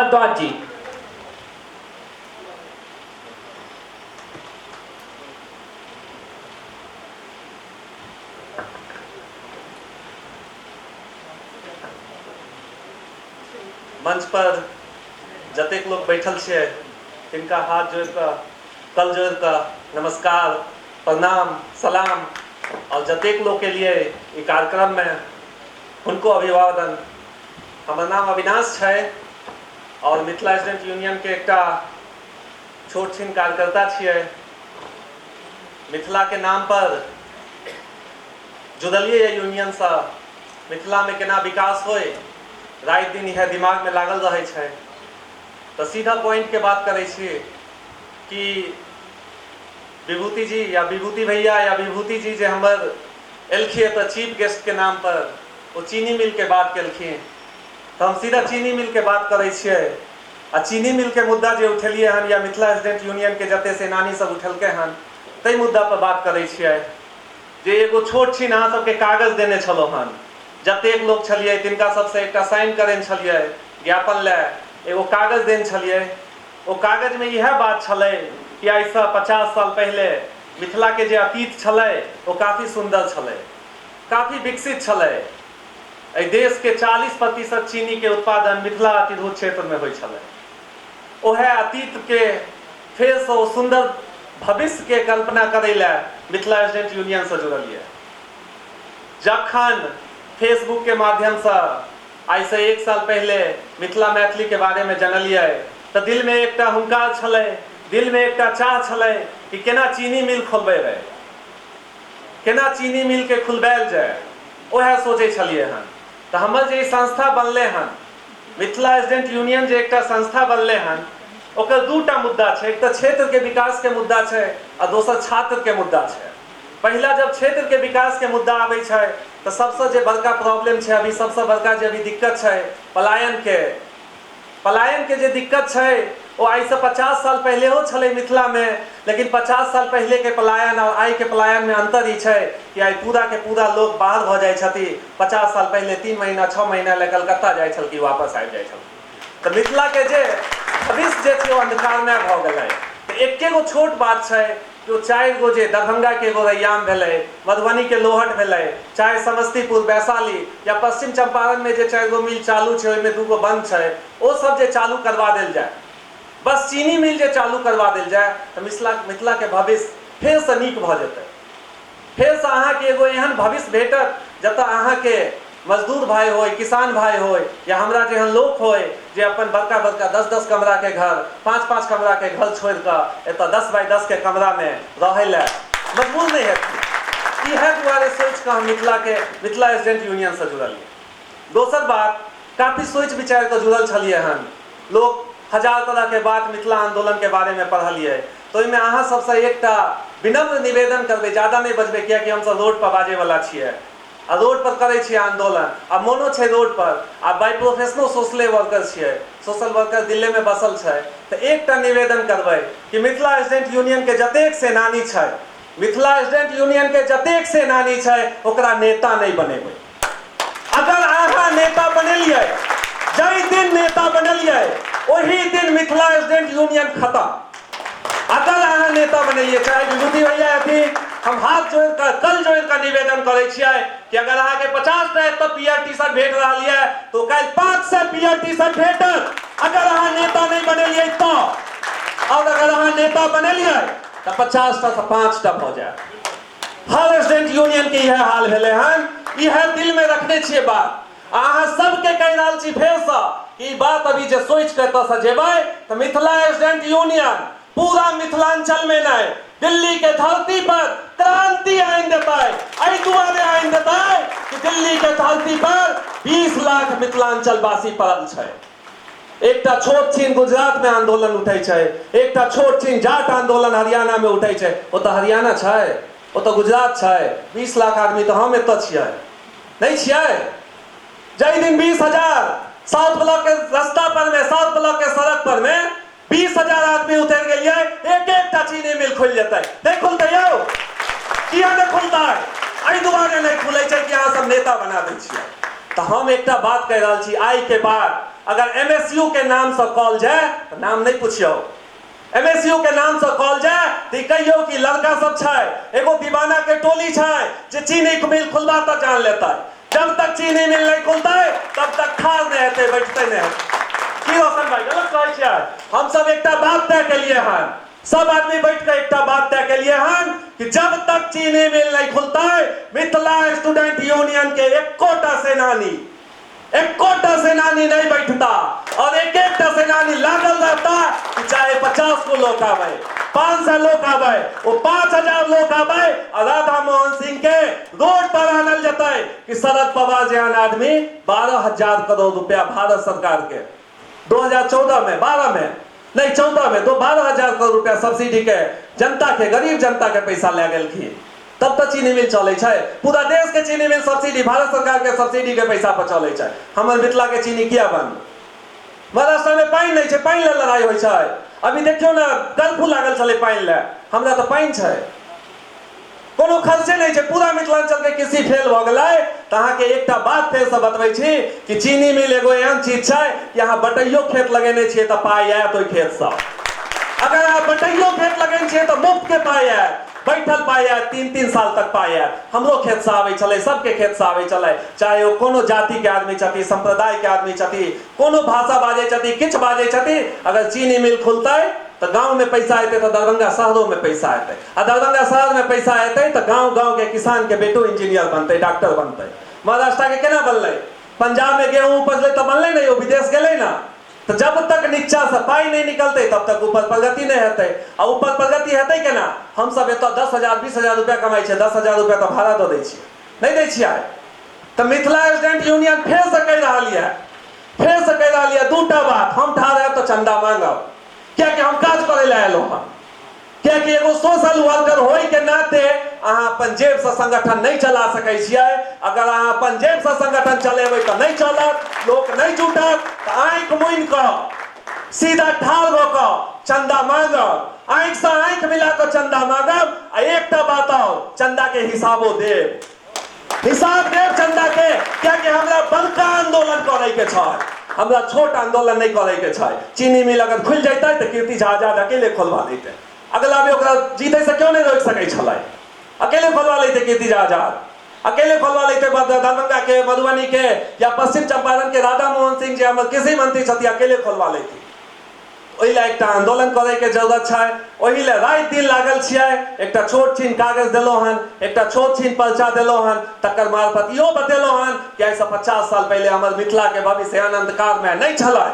भारद्वाज जी। मंच पर जतेक लोक बैठल छियै तिनका हाथ जोड़ि कऽ कल जोड़ि कऽ नमस्कार, प्रणाम, सलाम। आओर जतेक लोक एलियै ई कार्यक्रममे हुनको अभिवादन। हमर नाम अविनाश छै आओर मिथिला स्टूडेंट यूनियनके एकटा छोट छिन कार्यकर्ता छियै। मिथिलाके नाम पर जुड़लियै यूनियनसँ, मिथिलामे केना विकास होइ राति दिन इएह दिमागमे लागल रहै छै। तऽ सीधा पॉइंटके बात करै छी कि विभूति जी या विभूति भैया या विभूति जी जे हमर एलखिन एतऽ चीफ गेस्टके नाम पर, ओ चीनी मिलके बात केलखिन, तऽ हम सीधा चीनी मिलके बात करै छियै। आ चीनी मिलके मुद्दा जे उठेलियै हन या मिथिला स्टूडेंट यूनियनके जते सेनानी सब उठेलकै हन ताहि मुद्दा पर बात करै छियै। जे एगो छोट छिन अहाँ सबके कागज देने छलहुँ हन, जतेक लोक छलियै तिनका सबसँ एकटा साइन करेने छलियै ज्ञापन लए, एगो कागज देने छलियै। ओ कागजमे इएह बात छलै कि आइसँ 50 साल पहिले मिथिलाके जे अतीत छलै ओ काफी सुन्दर छलै, काफी विकसित छलै। एहि देशके 40% चीनीके उत्पादन मिथिला तिरहुत क्षेत्रमे होइ छलै। ओएह अतीतके फेरसँ ओ सुन्दर भविष्यके कल्पना करै लए मिथिला स्टूडेंट यूनियनसँ जुड़लियै। जखन फेसबुकके माध्यमसँ आइसँ 1 साल पहिले मिथिला मैथिलीके बारेमे जनलियै तऽ दिलमे एकटा हुंकार छलै, दिलमे एकटा चाह छलै कि केना चीनी मिल खोलबेबै, केना चीनी मिलके खुलबायल जाय, ओएह सोचै छलियै हन। तऽ हमर जे ई संस्था बनलै हन, मिथिला स्टूडेंट यूनियन जे एकटा संस्था बनलै हन, ओकर 2टा मुद्दा छै। एक तऽ क्षेत्रके विकासके मुद्दा छै आ दोसर छात्रके मुद्दा छै। पहिला जब क्षेत्रके विकासके मुद्दा आबै छै तऽ सबसँ जे बड़का प्रॉब्लम छै अभी, सबसँ बड़का जे अभी दिक्कत छै पलायनके, पलायनके जे दिक्कत छै ओ आइसँ 50 साल पहिलेहो छलै मिथिलामे, लेकिन 50 साल पहिलेके पलायन आओर आइके पलायनमे अन्तर ई छै कि आइ पूराके पूरा लोक बाहर भऽ जाइ छथि। 50 साल पहिले 3 महीना 6 महीना लए कलकत्ता जाइ छलखिन, वापस आबि जाइ छलखिन। तऽ मिथिलाके जे भविष्य जे छै ओ अन्धकारमय भऽ गेलै। तऽ एके गो छोट बात छै कि ओ 4 गो जे दरभंगाके एगो रैयाम भेलै, मधुबनीके लोहट भेलै, चाहे समस्तीपुर, वैशाली या पश्चिम चंपारणमे जे 4 गो मिल चालू छै ओहिमे 2 गो बंद छै, ओ सब जे चालू करवा देल जाय, बस चीनी मिल जे चालू करवा देल जाय तऽ मिथिलाके भविष्य फेरसँ नीक भऽ जेतै। फेरसँ अहाँके एगो एहन भविष्य भेटत जतऽ अहाँके मजदूर भाइ होय, किसान भाइ होय या हमरा जेहन लोक होय जे अपन बड़का बड़का 10-10 कमराके घर, 5-5 कमराके घर छोड़िकऽ एतऽ 10 बाय 10 के कमरामे रहै लए मजबूर नहि हेथिन। इएह दुआरे सोचिकऽ हम मिथिला स्टूडेंट यूनियनसँ जुड़लियै। दोसर बात, काफी सोचि विचारिकऽ जुड़ल छलियै हन। लोक हजार तरहके बात मिथिला आन्दोलनके बारेमे पढ़लियै, तऽ ओहिमे अहाँ सबसँ एकटा विनम्र निवेदन करबै, ज्यादा नहि बजबै कियाकि हमसब रोडपर बाजैवला छियै आ रोड पर करै छियै आन्दोलन आ मोनो छै रोड पर आ बाय प्रोफेशनो सोशले वर्कर छियै, सोशल वर्कर दिल्लीमे बसल छै। तऽ एकटा निवेदन करबै कि मिथिला स्टूडेंट यूनियनके जतेक सेनानी छै, मिथिला स्टूडेंट यूनियनके जतेक सेनानी छै ओकरा नेता नहि बनेबै। अगर अहाँ नेता बनेलियै, जाहि दिन नेता बनेलियै ओही दिन मिथिला स्टूडेंट यूनियन खत्म। अगर अहाँ नेता बनेलियै, चाहे विभूति भैया हथिन, हम हाथ जोड़ि कऽ कल जोड़ि कऽ निवेदन करै छियै कि अगर अहाँके 50टा एतऽ पियर टी शर्ट भेट रहल यऽ तऽ काल्हि 500 पियर टी शर्ट भेटत अगर अहाँ नेता नहि बनेलियै तऽ। आओर अगर अहाँ नेता बनेलियै तऽ 50टा सँ 5टा भऽ जायत। हर स्टूडेंट यूनियन के इएह हाल भेलै हन, इएह दिलमे रखने छियै बात। आ अहाँ सबके कहि रहल छी फेरसँ कि ई बात अभी जे सोचि कऽ एतऽसँ जेबै तऽ मिथिला स्टूडेंट यूनियन पूरा मिथिलांचलमे नहि, दिल्ली के धरती पर क्रांति आनि देतै। एहि दुआरे आनि देतै कि दिल्ली के धरती पर 20 लाख मिथिलांचलवासी पड़ल छै। एकटा छोट छिन गुजरात में आंदोलन उठै छै, एकटा छोट छिन जाट आंदोलन हरियाणा में उठै छै। ओतऽ हरियाणा छै, ओतऽ गुजरात छै, 20 लाख आदमी तऽ हम एतऽ छियै, नहि छियै? जाहि दिन 20,000 साउथ ब्लॉक के रास्ता पर में, साउथ ब्लॉक के सड़क पर में 20,000 आदमी उतरि गेलियै, एक एकटा चीनी मिल खुलि जेतै। नहि खुलतै यौ? किया नहि खुलतै? एहि दुआरे नहि खुलै छै कि अहाँ सब नेता बना दै छियै। तऽ हम एकटा बात कहि रहल छी, आइ के बाद अगर एमएसयू के नामसँ कहल जाय तऽ नाम नहि पुछियौ। एमएसयू के नामसँ कहल जाय तऽ ई कहियौ कि लड़का सब छै, एगो दीवाना के टोली छै जे चीनी मिल खुलबा तऽ जान लेतै। जब तक चीनी मिल नहि खुलतै तब तक ठाढ़ नहि हेतै, बैठतै नहि हेतै। की रोशन भाई गलत कहै छियै? हमसब एकटा बात तय केलियै हन, सब आदमी बैठ के एकटा बात तय केलियै हन कि जब तक चीनी मिल नहि खुलतै मिथिला स्टूडेंट यूनियन के एकोटा सेनानी, एकोटा सेनानी नहीं बैठता और एक एकटा सेनानी लागल रहता कि चाहे 50 गो लोग आवे, 500 लोग आवे, वो 5000 लोग आवे और राधा मोहन सिंह के रोड पर आनल जतै कि शरद पवार जहन आदमी 12,000 करोड़ रुपया भारत सरकार के 2014 में, 12 में नहीं 14 में, दो 12,000 करोड़ रुपया सब्सिडी के जनता के, गरीब जनता के पैसा ले गेलखिन। तब तऽ चीनी मिल चलै छै। पूरा देश के चीनी मिल सब्सिडी, भारत सरकार के सब्सिडी के पैसा पर चलै छै। हमर मिथिला के चीनी किया बंद? महाराष्ट्र में पानि नहि छै, पानि लए लड़ाई होइ छै। अभी देखियौ ने, कर्फ्यू लागल छलै पानि लए, हमरा तऽ पानि छै, कोनो खर्चे नहि छै। पूरा मिथिलांचल के कृषि फेल भऽ गेलै। तऽ अहाँके एकटा बात फेरसँ बतबै छी कि चीनी मिल एगो एहन चीज छै कि अहाँ बटैयो खेत लगेने छियै तऽ पाइ आयत ओहि खेतसँ। अगर अहाँ बटैयो खेत लगेने छियै तऽ मुफ्त के पाइ आयत, बैठल पाइ आयत, 3-3 साल तक पाइ आयत। हमरो खेतसँ आबै छलै, सबके खेतसँ आबै छलै, चाहे ओ कोनो जातिके आदमी छथि, सम्प्रदायके आदमी छथि, कोनो भाषा बाजै छथि, किछु बाजै छथि। अगर चीनी मिल खुलतै तऽ गाँवमे पैसा एतै तऽ दरभंगा शहरोमे पैसा एतै, आ दरभंगा शहरमे पैसा एतै तऽ गाँव गाँवके किसानके बेटो इंजीनियर बनतै, डॉक्टर बनतै। महाराष्ट्रके केना बनलै? पंजाबमे गेहूँ उपजलै तऽ बनलै ने, ओ विदेश गेलै ने। तऽ जब तक नीचा से पाइ नहि निकलतै तब तक ऊपर प्रगति नहि हेतै। आ ऊपर प्रगति हेतै केना? हमसब एतऽ 10,000 20,000 रुपया कमाइ छियै, 10,000 रुपया तऽ भाड़ा दऽ दै छियै, नहि दै छियै? तऽ मिथिला स्टूडेंट यूनियन फेरसँ कहि रहल यऽ, फेरसँ कहि रहल यऽ दूटा बात। हम ठाढ़ हैब तऽ चंदा मांगब, कियाकि हम काज करै लए एलहुँ हँ। कियाकि एगो सोशल वर्कर होय के नाते अहाँ अपन जेबसँ संगठन नहि चला सकै छियै। अगर अहाँ अपन जेबसँ संगठन चलेबै तऽ नहि चलत, लोक नहि जुटत। तऽ आँखि मुनि कऽ सीधा ठाढ़ भऽ कऽ चंदा मांगब, आँखिसँ आँखि मिला कऽ चंदा मांगब। आ एकटा बात और, चंदाके हिसाबो देब, हिसाब देब चंदा के, कियाकि हमरा बड़का आंदोलन करे के छै, हमरा छोट आंदोलन नहीं करे के छै। चीनी मिल अगर खुलि जैतै तऽ कीर्ति झा आजाद अकेले खोलवा लैतै, अगला भी ओकरा जीते से क्यों नहीं रोकि सकै छलै, अकेले खोलवा लैतै कीर्ति झा आजाद, अकेले खोलवा लैतै। दरभंगा के, मधुबनी के या पश्चिम चंपारण के राधा मोहन सिंह जे हमर कृषि मंत्री छथि, अकेले खोलवा लैतै। ओहि लए एकटा आंदोलन करैके जरूरत छै, ओहि लए राति दिन लागल छियै। एकटा छोट छिन कागज देलहुँ हन, एकटा छोट छिन पर्चा देलहुँ हन, तकर मार्फत इहो बतेलहुँ हन कि आइसँ 50 साल पहिले हमर मिथिलाके भविष्य एहन अंधकारमे नहि छलै।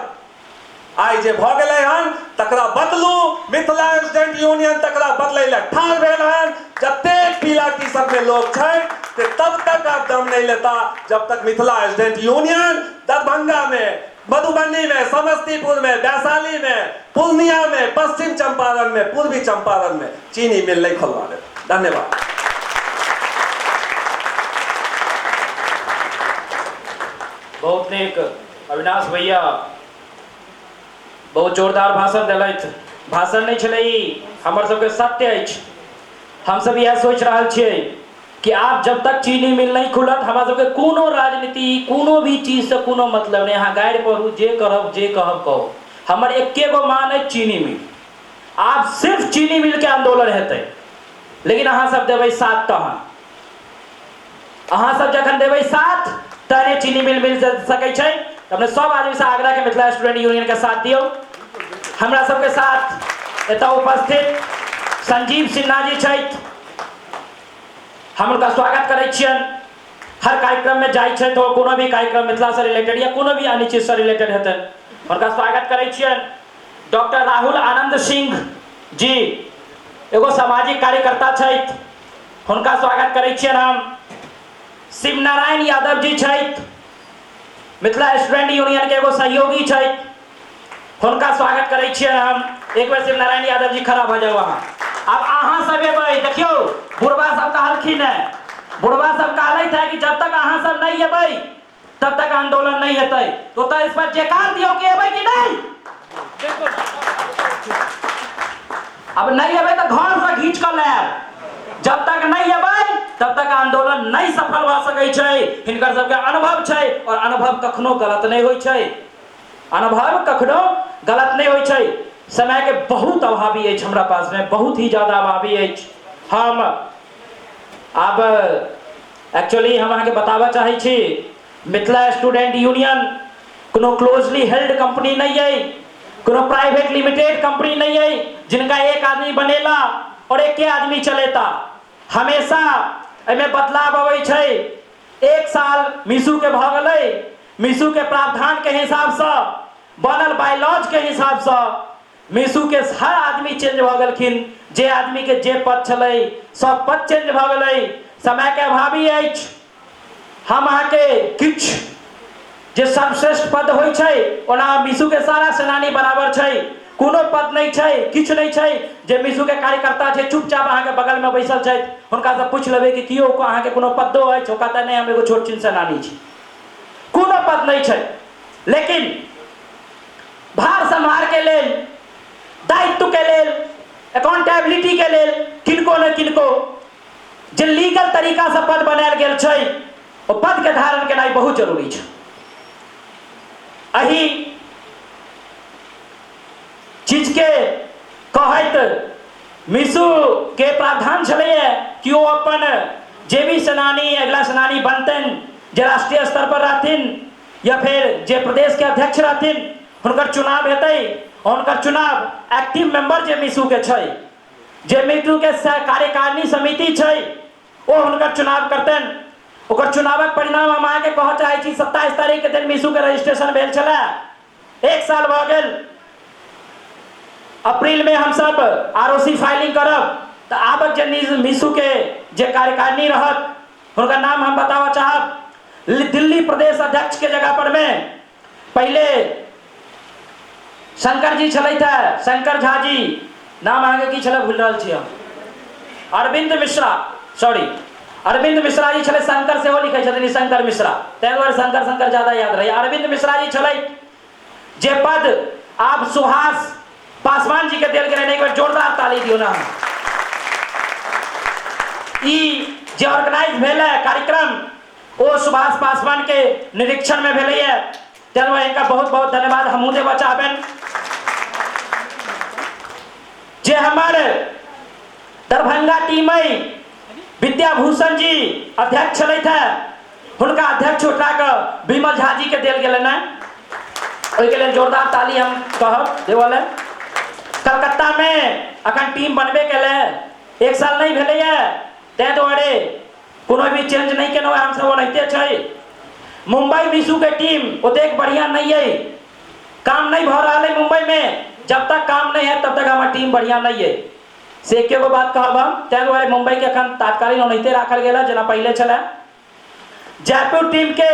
आइ जे भऽ गेलै हन तकरा बदलू। मिथिला स्टूडेंट यूनियन तकरा बदलै लए ठाढ़ भेल हन। जतेक पीला टी शर्टमे लोक छै से तब तक आब दम नहि लेता जब तक मिथिला स्टूडेंट यूनियन दरभंगा में, मधुबनी में, समस्तीपुर में, वैशाली में, पूर्णिया में, पश्चिम चंपारण में, पूर्वी चंपारण में चीनी मिल नहीं खोलवा दे। धन्यवाद। बहुत नीक अविनाश भैया, बहुत जोरदार भाषण देलथि। भाषण नहीं छलै ई, हमर सबके सत्य अछि। हमसब इएह सोचि रहल छियै कि आब जब तक चीनी मिल नहीं खुलत हमरा सबके कोनो राजनीति कोनो भी चीज से कोनो मतलब नहीं। अहाँ गारि पढ़ू, जे करब जे कहब कहू, हमर एके गो मान है चीनी मिल। आब सिर्फ चीनी मिल के आंदोलन हेतै, लेकिन अहाँ सब देबै साथ तहन। अहाँ सब जखन देबै साथ तहने चीनी मिल मिल सकै छै। अपने सब आदमी से आग्रह के मिथिला स्टूडेंट यूनियन के साथ दियौ। हमरा सबके साथ एतऽ उपस्थित संजीव सिन्हा जी छथि, हम हुनका स्वागत करै छियनि। हर कार्यक्रम में जाइ छथि, ओ कोनो भी कार्यक्रम मिथिला से रिलेटेड या कोनो भी अन्य चीज से रिलेटेड हेतनि, हुनका स्वागत करै छियनि। डॉक्टर राहुल आनंद सिंह जी एगो सामाजिक कार्यकर्ता छथि, हुनका स्वागत करै छियनि हम। शिवनारायण यादव जी छथि, मिथिला स्टूडेंट यूनियन के एगो सहयोगी छथि, हुनका स्वागत करै छियनि हम। एक बेर शिवनारायण यादव जी खड़ा भऽ जाउ अहाँ। आब अहाँ सब एबै, देखियौ बुढ़बा सब कहलखिन है, बुढ़बा सब कहलथि है कि जब तक अहाँ सब नहीं एबै तब तक आंदोलन नहीं हेतै, तो इस पर जयकार दियौ कि एबै कि नहीं। अब नहीं एबै तऽ घर से घींच कऽ लायब। जब तक नहीं एबै तब तक आंदोलन नहीं सफल भऽ सकै छै। हिनकर सबके अनुभव छै और अनुभव कखनो गलत नहीं होइ छै। अनुभव कखनो गलत नहि होइ छै। समयके बहुत अभावी अछि हमरा पासमे, बहुत ही ज्यादा अभावी अछि। हम आब एक्चुअली हम अहाँके बताबऽ चाहै छी, मिथिला स्टूडेंट यूनियन कोनो क्लोजली हेल्ड कंपनी नहि अइ, कोनो प्राइवेट लिमिटेड कंपनी नहि अइ जिनका एक आदमी बनेला और एके आदमी चलेता। हमेशा एहिमे बदलाव अबै छै। एक साल मिशूके भऽ गेलै, मिशूके प्रावधानके हिसाबसँ बनल बायलॉजके हिसाबसँ मिशूके हर आदमी चेंज भऽ गेलखिन। जे आदमीके जे पद छलै सब पद चेंज भऽ गेलै। समयके अभावी अछि, हम अहाँके किछु जे सर्वश्रेष्ठ पद होइ छै, ओना मिशूके सारा सेनानी बराबर छै, कोनो पद नहि छै, किछु नहि छै। जे मिशूके कार्यकर्ता छै चुपचाप अहाँके बगलमे बैसल छथि, हुनकासँ पूछि लेबै कि केओ अहाँके कोनो पदो अछि, ओ कहता नहि हम एगो छोट छिन सेनानी छी, कोनो पद नहि छै। लेकिन भार सम्हारके लेल, दायित्वके लेल, अकाउंटेबिलिटीके लेल किनको ने किनको जे लीगल तरीकासँ पद बनायल गेल छै ओ पदके धारण केनाइ बहुत जरूरी छै। एहि चीजके कहैत मिशूके प्रावधान छलैए कि ओ अपन जे भी सेनानी अगिला सेनानी बनतनि, जे राष्ट्रीय स्तर पर रहथिन या फिर जे प्रदेशके अध्यक्ष रहथिन, हुनकर चुनाव हेतै। हुनकर चुनाव एक्टिव मेंबर जे मिशूके छै, जे मिशूके कार्यकारिणी समिति छै, ओ हुनकर चुनाव करतनि। ओकर चुनावक परिणाम हम अहाँके कहऽ चाहै छी, 27 तारीखके दिन मिशूके रजिस्ट्रेशन भेल छलै, एक साल भऽ गेल। अप्रैलमे हमसब ROC filing करब तऽ आबक जे मिशूके जे कार्यकारिणी रहत हुनकर नाम हम बताबऽ चाहब। दिल्ली प्रदेश अध्यक्षके जगह पर मे पहिले शंकर जी छलथि है, शंकर झा जी, नाम अहाँके की छलै भूलि रहल छी हम, अरविंद मिश्रा, सॉरी अरविंद मिश्रा जी छलै, शंकर सेहो लिखै छथिन शंकर मिश्रा, ताहि दुआरे शंकर शंकर ज्यादा याद रहै। अरविंद मिश्रा जी छलै, जे पद आब सुभाष पासवान जी के देल गेलै। एक बेर जोरदार ताली दियौ ना। ई जे ऑर्गेनाइज भेल है कार्यक्रम ओ सुभाष पासवान के निरीक्षण में भेलैए, ताहि दुआरे हिनका बहुत बहुत धन्यवाद हमहूँ देबऽ चाहबनि। जे हमर दरभंगा टीम अइ, विद्याभूषण जी अध्यक्ष छलथि है, हुनका अध्यक्ष उठा कऽ विमल झा जी के देल गेलनि हेँ, ओहिके लेल जोरदार ताली हम कहब देबऽ लेल। कलकत्तामे अखन टीम बनबे केलै, एक साल नहि भेलैए, ताहि दुआरे कोनो भी चेंज नहि केलहुँ हमसब, ओनाहिते छै। मुम्बई मिशूके टीम ओतेक बढ़िआँ नहि अइ, काम नहि भऽ रहल अइ मुम्बईमे। जब तक काम नहि हैत तब तक हमर टीम बढ़िआँ नहि अइ, से एके गो बात कहब हम। ताहि दुआरे मुम्बईके एखन तात्कालीन ओनाहिते राखल गेल हँ जेना पहिले छलै। जयपुर टीमके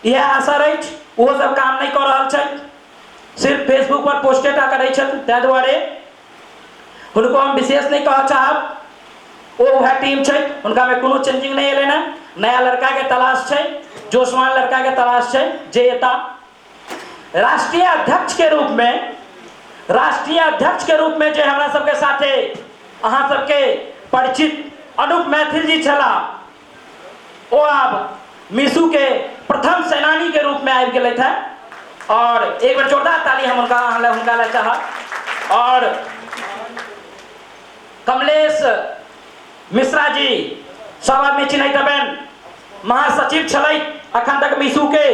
इएह असर अछि, ओहो सब काम नहि कऽ रहल छथि, सिर्फ फेसबुक पर पोस्टे टा करै छथि, ताहि दुआरे हुनको हम विशेष नहि कहऽ चाहब। ओ वएह टीम छै, हुनकामे कोनो चेंजिंग नहि एलै हँ। नया लड़काके तलाश छै, जोशवान लड़काके तलाश छै जे एता राष्ट्रीय अध्यक्ष के रूप में। राष्ट्रीय अध्यक्ष के रूप में जे हमरा सबके साथे अहाँ सबके परिचित अनूप मैथिल जी छला, ओ आब मिशू के प्रथम सेनानी के रूप में आबि गेलथि है, और एक बेर जोरदार ताली हम हुनका हुनका लए चाहब। और कमलेश मिश्रा जी सब आदमी चिन्हैत हेबनि, महासचिव छलै अखन तक मिशू के,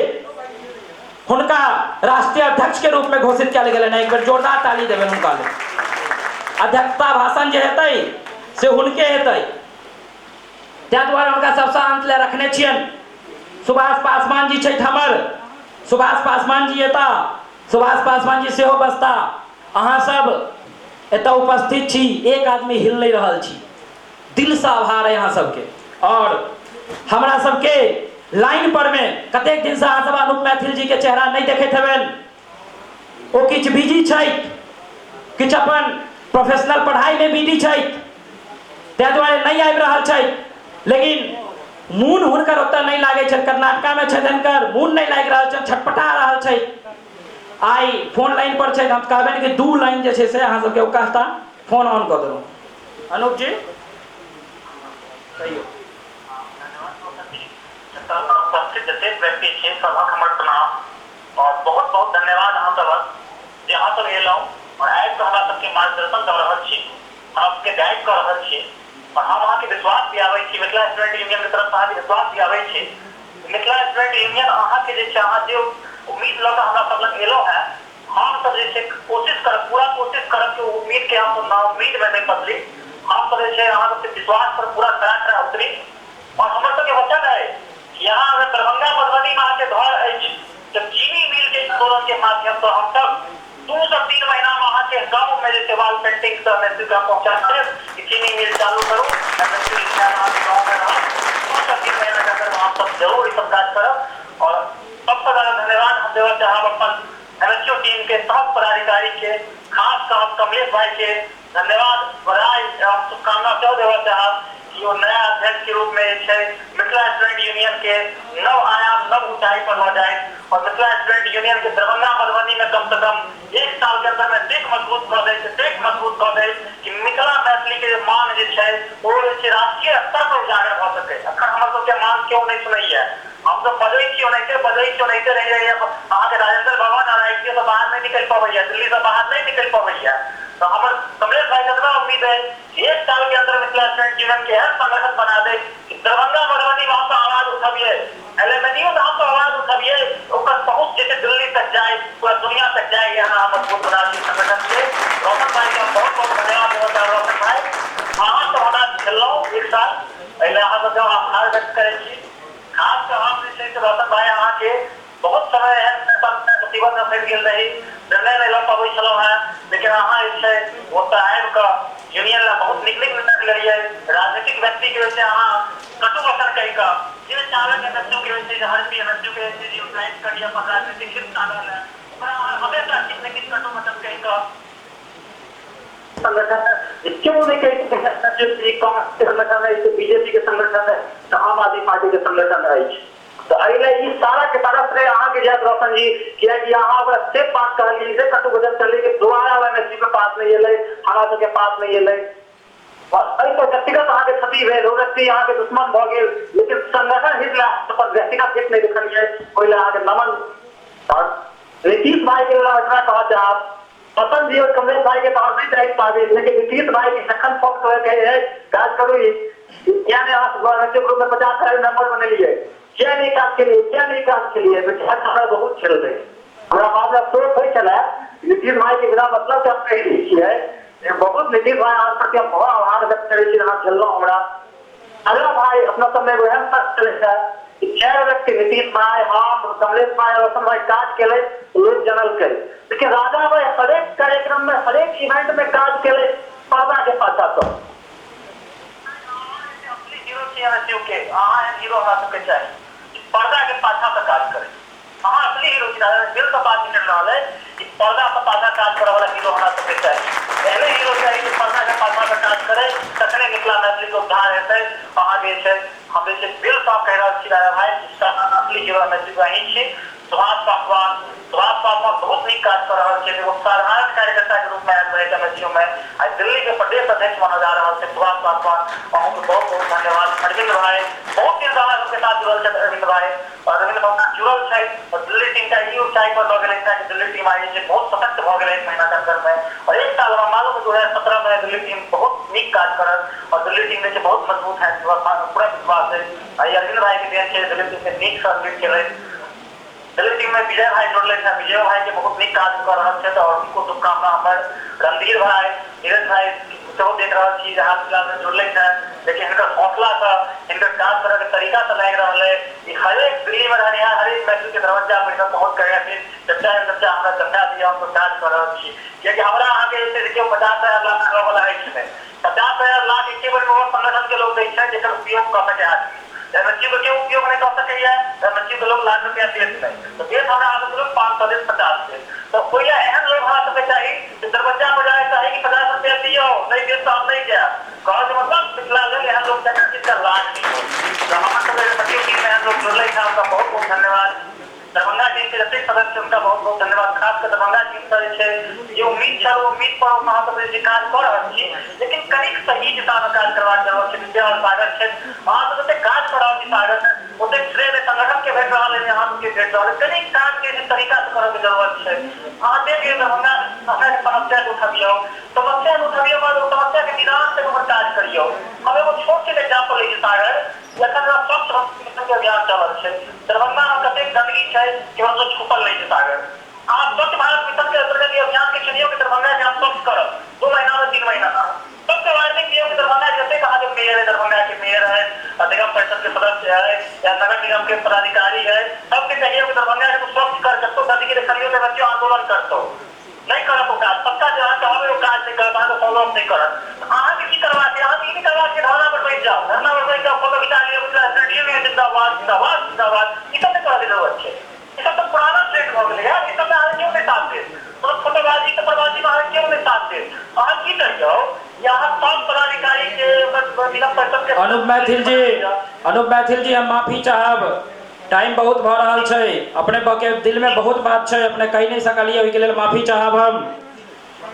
हुनका राष्ट्रीय अध्यक्ष के रूप में घोषित कयल गेलनि। एक बेर जोरदार ताली देबनि हुनका लेल। अध्यक्षता भाषण जे हेतै से हुनके हेतै, ताहि दुआरे हुनका सबसँ अंत लए रखने छियनि। सुभाष पासवान जी छथि हमर, सुभाष पासवान जी एता, सुभाष पासवान जी सेहो बसता। अहाँ सब एतऽ उपस्थित छी, एक आदमी हिल नहि रहल छी, दिलसँ आभार है अहाँ सबके। और हमरा सबके लाइन पर में कतेक दिनसँ अहाँ सब अनूप मैथिल जी के चेहरा नहि देखैत हेबनि, ओ किछु बिजी छथि, किछु अपन प्रोफेशनल पढ़ाइमे बिजी छथि, ताहि दुआरे नहि आबि रहल छथि। लेकिन मोन हुनकर ओतऽ नहि लागै छनि, कर्नाटकामे छथि, हुनकर मोन नहि लागि रहल छनि, छटपटा रहल छथि। आइ फोन लाइन पर छथि, हम कहबनि कि 2 लाइन जे छै से अहाँ सबके ओ कहता। फोन ऑन कऽ देलहुँ। अनूप जी कहियौ। धन्यवाद। उपस्थित जतेक व्यक्ति छी सभक हमर प्रणाम। और बहुत बहुत धन्यवाद अहाँ सबक जे अहाँ सब एलहुँ और आबि कऽ हमरा सबके मार्गदर्शन दऽ रहल छी, हमरा सबके गाइड कऽ रहल छी। और हम अहाँके विश्वास दियाबै छी, मिथिला स्टूडेंट यूनियन के तरफ से अहाँके विश्वास दियाबै छी, मिथिला स्टूडेंट यूनियन अहाँके जे छै, अहाँ जे उम्मीद लऽ कऽ हमरा सब लग एलहुँ हेँ, हम सब जे छै कोशिश करब, पूरा कोशिश करब कि उम्मीद के हम नाउम्मीद में नहि बदली। हम सब जे छै अहाँ सबके विश्वास पर पूरा खरा खरा उतरी। और हमर सबके वचन है कि यहाँ अगर दरभंगा मधुबनी में अहाँके घर अछि तऽ चीनी मिल के आंदोलन के माध्यम से हम सब 2 से 3 महीना में अहाँके गाँव में जे छै वाल पेंटिंग से एमएससी के पहुंचा देब कि चीनी मिल चालू करू, एमएससी अहाँके गाँव में रहत। 2 से 3 महीना के अंदर हम सब जरूर ई सब काज करब। और सबसे ज्यादा धन्यवाद हम देबऽ चाहब अपन एमएसयू टीम के समस्त पदाधिकारी के, खास कऽ हम कमलेश भाई के धन्यवाद, बधाई एवं शुभकामना सेहो देबऽ चाहब कि ओ नया अध्यक्ष के रूप में जे छै मिथिला स्टूडेंट यूनियन के नव आयाम, नव ऊंचाई पर लऽ जाए और मिथिला स्टूडेंट यूनियन के दरभंगा मधुबनी में कम से कम 1 साल के अंदर में एतेक मजबूत कऽ दै, एतेक मजबूत कऽ दै कि मिथिला मैथिली के मान जे छै ओ जे छै राष्ट्रीय स्तर पर उजागर भऽ सकै। अखन हमर सबके मान केओ नहि सुनैया, हम सब बजै छी ओनाहिते बजै छी, ओनाहिते रहि जाइया। अहाँके राजेंद्र भवन और आई से बाहर नहि निकलि पबैया, दिल्ली से बाहर नहि निकलि पबैया। तऽ हमर कमलेश भाई के एतबा उम्मीद है कि 1 साल के अंदर मिथिला स्टूडेंट यूनियन के एहन संगठन बना दे कि दरभंगा मधुबनी में हमसब आवाज उठबियै, एलएमएनयू में हमसब आवाज उठबियै, ओकर पहुंच जे छै दिल्ली तक जाए, पूरा दुनिया तक जाए। एहन अहाँ मजबूत बना दी संगठन के। रोशन भाई के हम बहुत बहुत धन्यवाद देबऽ चाहब। रोशन भाई, अहाँ सब हमरा खेललहुँ 1 साल, एहि लए अहाँ सबके हम आभार व्यक्त करै छी। खास कऽ हम जे छै से रोशन भाई अहाँके बहुत समय एहन मुसीबत में फँसि गेल रही, निर्णय नहि लऽ पबै छलहुँ हेँ, लेकिन अहाँ जे छै ओतऽ आबि कऽ यूनियन लए बहुत नीक नीक निर्णय लेलियै। राजनीतिक व्यक्ति के जे छै अहाँ कटु वचन कहि कऽ जे चाहलक एमएसयू के जे छै हर पी एमएसयू के जे छै यूटिलाइज करी अपन राजनीतिक हित साधऽ लए, ओकरा अहाँ हमेशा किछु ने किछु कटु वचन कहि कऽ संगठन क्यों नहीं कहि सकै कांग्रेस के संगठन अछि, बीजेपी के संगठन है, तऽ आम आदमी पार्टी के संगठन अछि। तऽ एहि लए ई सारा के सारा श्रेय अहाँके जायत रोशन जी, कियाकि अहाँ ओकरा से बात कहलियै, से कटु वचन कहलियै कि दोबारा ओ एमएससी के पास नहि एलै, हमरा सबके पास नहि एलै। एहिसँ व्यक्तिगत अहाँके क्षति भेल, ओ व्यक्ति अहाँके दुश्मन भऽ गेल, लेकिन संगठन हित लए अपन व्यक्तिगत हित नहि देखलियै, ओहि लए अहाँके नमन। आओर नीतीश भाई के लेल एतना कहऽ चाहब, पसंद जी और कमलेश भाई के तो हम नहीं जाहि पाबी, लेकिन नीतीश भाई के जखन फोन करे कहे है काज करू, किया नहीं अहाँ ग्रुप में 50,000 मेंबर बनेलिए, किया नहीं काज के लिए, किया नहीं काज के लिए, बेचारा हमरा बहुत खेल रहे। हमरा बाद में अफसोस होइ छलै नीतीश भाई के बिना मतलब के हम कहि दै छियै, बहुत नीतीश भाई अहाँ प्रति हम बहुत आभार व्यक्त करै छी, अहाँ खेललहुँ हमरा। अगला भाई अपना सब एगो एहन शख्स छलै है कि 4 व्यक्ति नीतीश भाई, हम, कमलेश भाई, रोशन भाई काज केले, लोग जनलकै, लेकिन राजा भाई हरेक कार्यक्रम में हरेक इवेंट में काज केले पर्दा के पाछा। तो असली हीरो छी एमएसयू के, अहाँ एहन हीरो हमरा सबके चाही पर्दा के पाछा से काज करे। अहाँ असली हीरो छी, दिल से बात निकल रहल है कि पर्दा से पाछा काज करे वाला हीरो हमरा सबके चाही। एहने हीरो चाही कि पर्दा के पाछा से काज करे, तखने मिथिला मैथिली के उद्धार हेतै। अहाँ जे छै हम जे छै दिल से कहि रहल छी राजा भाई, असली हीरो एमएसयू अहीं छी। सुभाष पासवान, सुभाष पासवान बहुत नीक काज कऽ रहल छै, एगो साधारण कार्यकर्ता के रूप में आयल रहै एमएसयू में, आइ दिल्ली के प्रदेश अध्यक्ष बनल जा रहल छै सुभाष पासवान, अहूँके बहुत बहुत धन्यवाद। अरविंद भाई बहुत दिन हमरा सबके साथ जुड़ल छथि, अरविंद भाई, अरविंद भाई जुड़ल छै और दिल्ली टीम का ई ऊंचाई पर लऽ गेलै कि दिल्ली टीम आइ जे बहुत सशक्त भऽ गेलै 1 महीना के अंदर में। और 1 साल हमरा मालूम है 2017 में दिल्ली टीम बहुत नीक काज करत और दिल्ली टीम जे छै बहुत मजबूत है, पूरा विश्वास है। आई अरविंद भाई के देन छै दिल्ली टीम के नीक सँ लीड केलथि। दिल्ली टीम में विजय भाई जुड़ले छै, विजय भाई के बहुत नीक काज कऽ रहल छथि और हुनको शुभकामना हमर। रणधीर भाई, नीरज भाई सेहो देख रहल छी जे हाल फिलहाल में जुड़ले छथि, लेकिन हिनकर हौसला से, हिनकर काज करऽ के तरीका से लागि रहल है कि हरेक दिल्ली में रहनिहार हरेक मैथिल के दरवाजा पर सब पहुँच कर छथिन, चच्चा चच्चा हमरा चंदा दिअ, हम तो काज कऽ रहल छी। कियाकि हमरा अहाँके जे छै केओ 50,000 लाख देबऽ वाला अछि नहि, 50,000 लाख एके बेर मे संगठन के लोग दै छै जेकर उपयोग कऽ सकै आदमी। एमएसयू के केओ उपयोग नहि कऽ सकैया, एमएसयू के लोग लाख रुपया देत नहि, तऽ देत हमरा अहाँके लोग 500 देत, 50 देत। तऽ ओहि लए एहन लोग हमरा सबके चाही जे दरवज्जा पर जाय चाही कि 50 रुपया दियौ, नहि देत तऽ हम नहि जायब। कहऽके मतलब मिथिला लेल एहन लोग चाही जिनका लाज नहि हो। तऽ हमर सबके एमएसयू टीम में एहन लोग जुड़लै हँ, हुनका बहुत बहुत धन्यवाद। दरभंगा टीम के जतेक सदस्य हुनका बहुत बहुत धन्यवाद। खास कऽ दरभंगा टीम से जे छै जे उम्मीद छल ओ उम्मीद पर अहाँ सब जे काज कऽ रहल छी, लेकिन कनिक सही दिशा में काज करबाक जरूरत छै। विद्या और सागर छथि, अहाँ सब जतेक काज कऽ रहल छी सागर, ओतेक श्रेय नहि संगठन के भेट रहल है, नहि अहाँ सबके भेट रहल है। कनि काज के जे तरीका से करऽ के जरूरत छै। अहाँ देख लियौ, दरभंगा दरभंगा के समस्या के उठबियौ, समस्या के उठबियौ बाद ओ समस्या के निदान तक ओकर काज करियौ। हम एगो छोट छिन एग्जाम्पल लै छी सागर, जे एखन हमरा स्वच्छ भारत मिशन के अभियान चलल छै। दरभंगा मे कतेक गंदगी छै केकरो सँ छुपल नहि छै सागर। अहाँ स्वच्छ भारत मिशन के अन्तर्गत ई अभियान के चुनियौ कि दरभंगा के हम स्वच्छ करब 2 महीना मे, 3 महीना मे। सबके वार्निंग दियौ कि दरभंगा के जतेक अहाँके मेयर है, दरभंगा के मेयर है, निगम परिषद के सदस्य है या नगर निगम के पदाधिकारी है, सबके कहियौ कि दरभंगा के तू स्वच्छ कर। कतौ गंदगी देखलियौ तऽ बच्चो आंदोलन करतौ। नहि करत ओ काज पक्का। जे अहाँ कहबै ओ काज नहि करत, अहाँके फॉलो अप नहि करत। अहाँके की करबाक छै? अहाँके ई नहि करबाक छै धरना पर बैठ जाउ, धरना पर बैठ जाउ, फोटो घिचा लियौ, मिथिला स्टेडियम जिंदाबाद, जिंदाबाद, जिंदाबाद। ई सब नहि करऽके जरूरत छै। ई सब तऽ पुराना ट्रेंड भऽ गेलै यार। ई सबमे अहाँके केओ नहि साथ देत। मतलब फोटोबाजी पेपरबाजी मे अहाँके केओ नहि साथ देत। अहाँ की करियौ जे अहाँ सब पदाधिकारी के, निगम परिषद के अनूप मैथिल जी, अनूप मैथिल जी, हम माफी चाहब। टाइम बहुत भऽ रहल छै। अपने के दिल में बहुत बात छै, अपने कहि नहि सकलियै, ओहिके लेल माफी चाहब हम।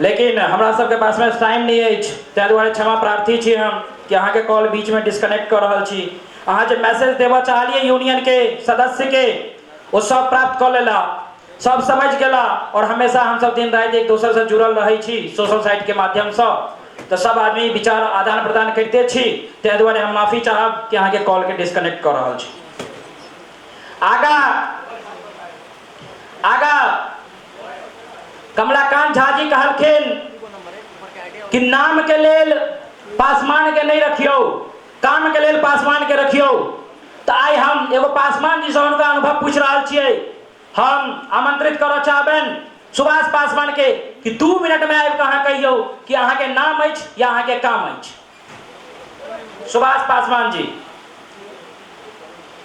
लेकिन हमरा सबके पासमे टाइम नहि अछि, ताहि दुआरे क्षमा प्रार्थी छी हम कि अहाँके कॉल बीचमे डिस्कनेक्ट कऽ रहल छी। अहाँ जे मैसेज देबऽ चाहलियै यूनियनके सदस्यके, ओ सब प्राप्त कऽ लेला, सब समझ गेला। और हमेशा हमसब दिन राति एक दोसरसँ जुड़ल रहै छी सोशल साइटके माध्यमसँ, तऽ सब आदमी विचार आदान प्रदान करिते छी। ताहि दुआरे हम माफी चाहब कि अहाँके कॉलके डिस्कनेक्ट कऽ रहल छी। आगा आगा कमलाकांत झा जी कहलखिन कि नाम के लेल पासवान के नहीं रखियौ, काम के लेल पासवान के रखियौ। तऽ आइ हम एगो पासवान जी से हुनका अनुभव पूछि रहल छियै। हम आमंत्रित करऽ चाहबनि सुभाष पासवान के कि 2 मिनट में आबि कऽ अहाँ कहियौ कि अहाँके नाम अछि या अहाँके काम अछि। सुभाष पासवान जी।